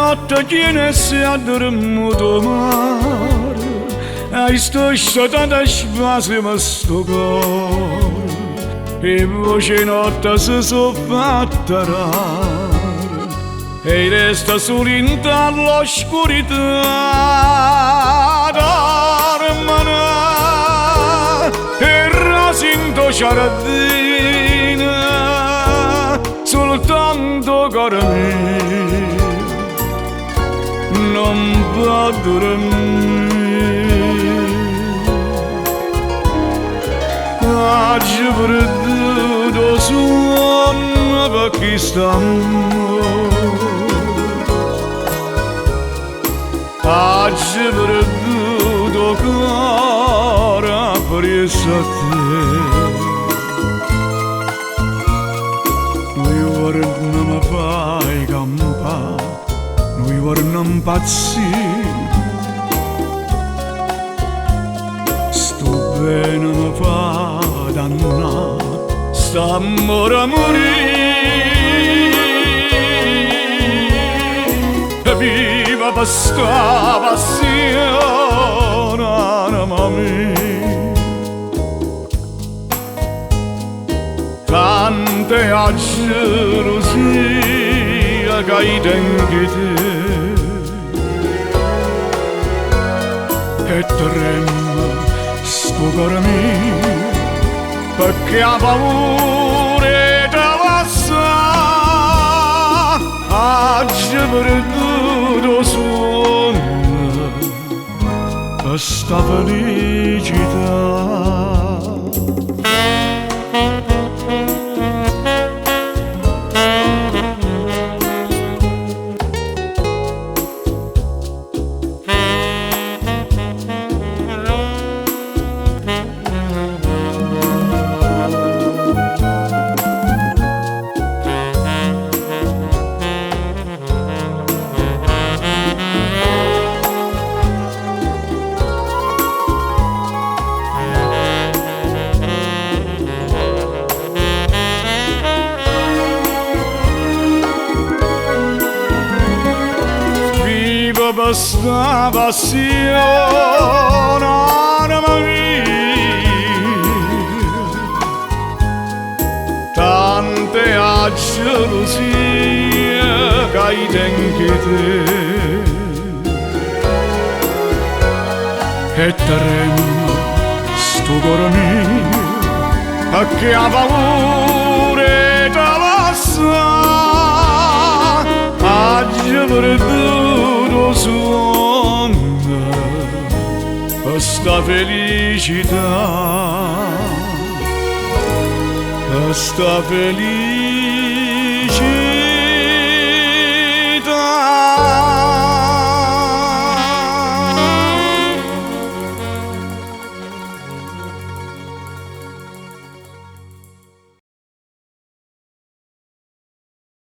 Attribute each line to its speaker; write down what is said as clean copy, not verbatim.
Speaker 1: Notte chiena e s'è addormuto 'o mare E sto scetato e spasimo sto core. 'E voce 'e notte se so' fatte rare E i' resto sulo 'int'a ll'oscurità. Dormono 'e rose 'int' 'o ciardino. Sultanto 'o core mio nun pò durmì. Aggio perduto 'o suonno pe chist'ammore. Aggio perduto 'o core appriesso a te. Nu juorno me fai campà, nu juorno 'mpazzì. Stu bene me fa dannà, st'ammore murì. Viva pe sta passione, anema mia. Tanta è 'a gelusia ca i' tengo 'e te. E tremma stu core mio pecché 'a paura 'e te lassà. Aggio perduto 'o suonno pe sta felicità. Vivo pe sta passione, anema mia. Tanta è 'a gelusia ca i' tengo 'e te. E tremma stu core mio pecché 'a paura 'e te lassà. Aggio perduto 'o suonno pe sta felicità. Pe sta felicità.